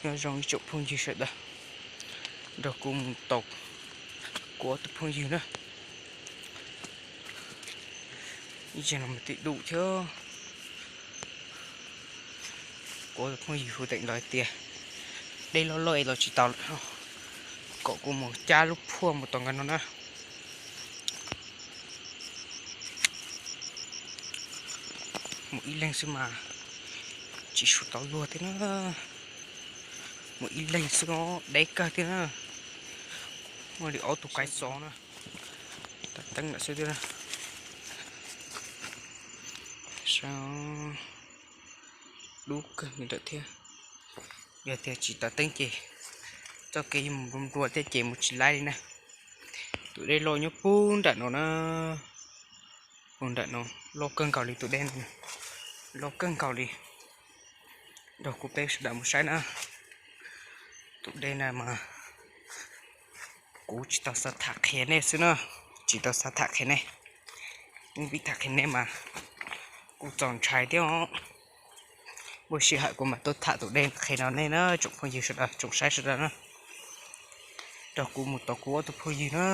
Nyob zoo ib tsoom phooj ywg sawv daws, nrog kuv mus tos kuv ob tug phooj ywg na. Ib tsam no mas twb dub thiab. Kuv ob tug phooj ywg hu teem los hais tias dej loj loj es los tsis tau lawm, kom kuv mus cab lub phuaj mus tos nkawd no na. Mus ib leeg xwb mas tsis sum tau luag thiab na. Mus ib leeg xwb os, deb kawg thiab na. Muaj li ob tug qaib xov na, teeb lawm xwb thiab. Saib, dub kawg li lawm thiab. Yog tias tsis taws teeb ces txoj kev yuav mus nplua nplua thiab ces mus tsis laib li na. Tus dej loj nyob puag nram no na, puag nram no, loj kawg nkaus li tus dej no, loj kawg nkaus li. Nrog kuv peb sawv daws mus saib na. Tus dej na mas kuv tsis tau xav tham qhia nej xwb na, tsis tau xav tham qhia nej. Kuv vim tham qhia nej mas kuv txaus ntshai thiab os. Muaj sij hawm kuv mam tuaj tham tus dej qhia rau nej na, tsoom phooj ywg sawv daws, tsoom saib sawv daws na. Nrog kuv mus tos kuv ob tug phooj ywg na.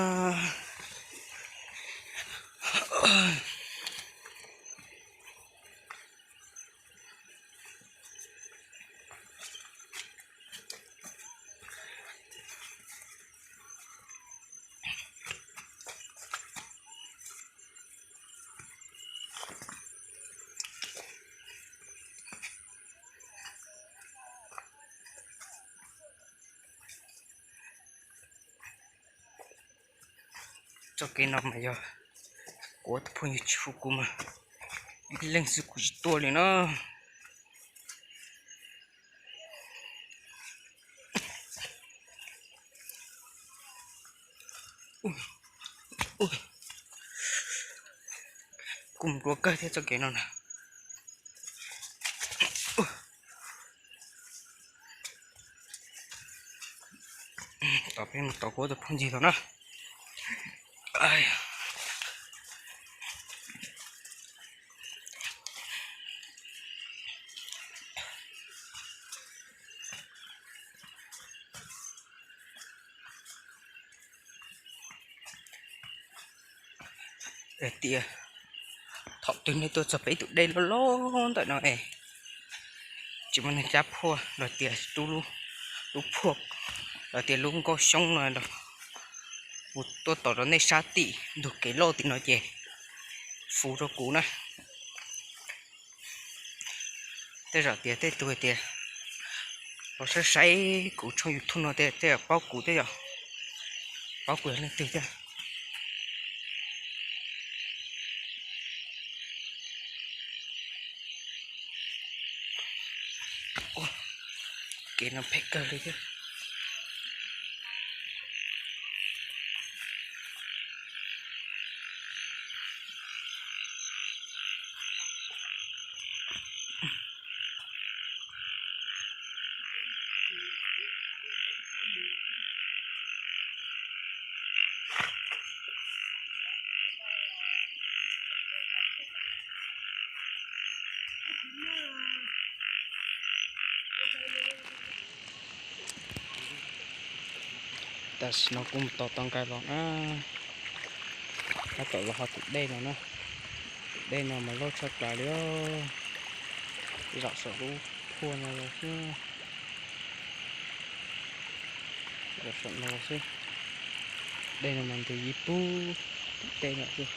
Txoj kev no mas yog kuv ob tug phooj ywg tsis hu kuv mas ib leeg xwb kuv tsis tuaj li na. Kuv nplua kawg thiab txoj kev no na. Tos peb mus tos kuv ob tug phooj ywg tau na. Hais tias thaum twg nej tuaj txog peb tus dej loj loj ntawm no es tsis muaj neeg cab phuaj los tias rub lub phuaj los tias lub nkauj xyoob no los, kuv tuaj tos rau nej sab tim ntug kev loj tim no ces fu rau kuv na. Tej zaum tias tej tug hais tias los saib saib kuv tshooj YouTube no tej zaum paub kuv tej zaum, paub kuv yog leej twg thiab. Kev no phem kawg li thiab. Tam sim no kuv mus tos tau nqaij los na, tab tom los hauv tus dej no na. Tus dej no mas loj tshaj plaws li os. Zaum saum lub phuaj no los xwb. Zaum saum no xwb. Dej no mas ntws ib pug tim tej no xwb.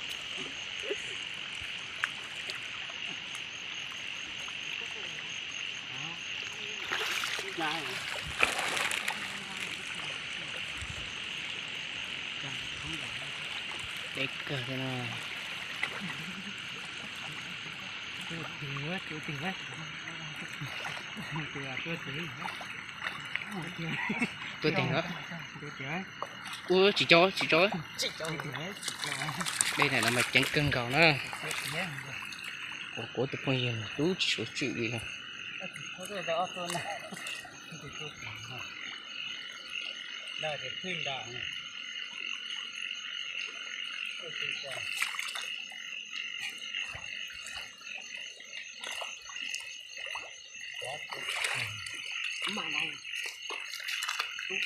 Deb kawg thiab na. Tuaj tes na. Ua tsis co, tsis co. Dej ntawm no mas ceev kawg nkaus na. Kuv, kuv tus phooj ywg tub tsis suav tswm li no. Tsis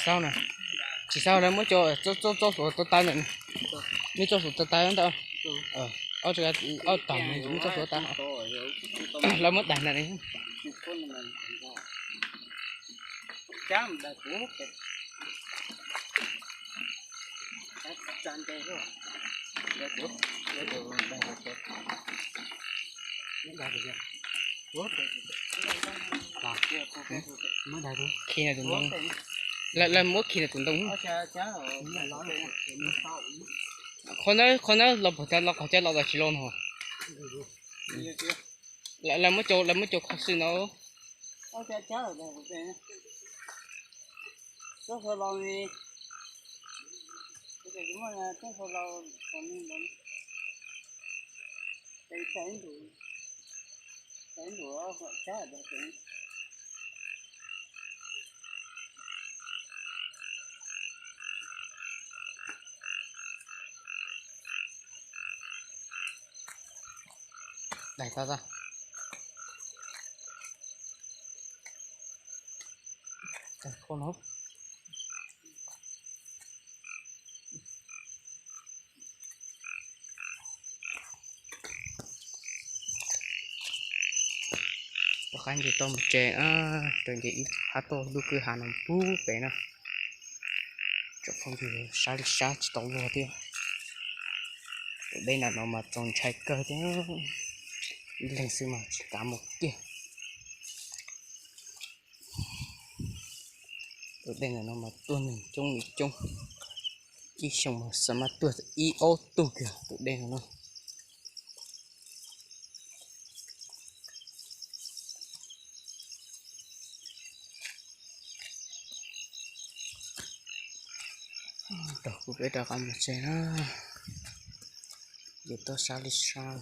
xaub na, tsis xaub, lawv muab cov txob xuav tawv tawv ntawm, muab txob xuav tawv tawv ntawm, ob tog muab txob xuav tawv, lawv muab daig ntawm. Khi ntawm tus ntoo, lawv muab khi ntawm tus ntoo. Qhov na, qhov na los puag ta los qhov cab los los tsis los no. Lawv muab cau, lawv muab cau kho xwb no. Daig tag tag. Rov qab nce toj mus tsev, rau nce ib phab toj lub kwj ha no pub pem na. Tsoom phooj ywg, sab li sab tsis tau luag thiab. Tus dej ntawm no mas txaus ntshai kawg thiab, ib leeg xwb mas tsis kav mus kiag. Tus dej ntawm no mas tuag neeg coob li coob, ib xyoos mas xav mas tuag ib ob tug kiag tus dej no na. Tau kuv peb rov qab mus tsev na, ces toj sab li sab.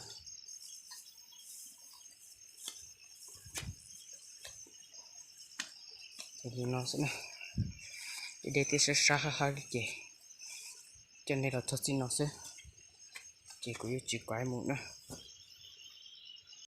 Ces li no xwb na, ib dej twb sab sab hab hab li ces coj nej los txog txij no xwb, ces kuv yuav tsis kav mus na.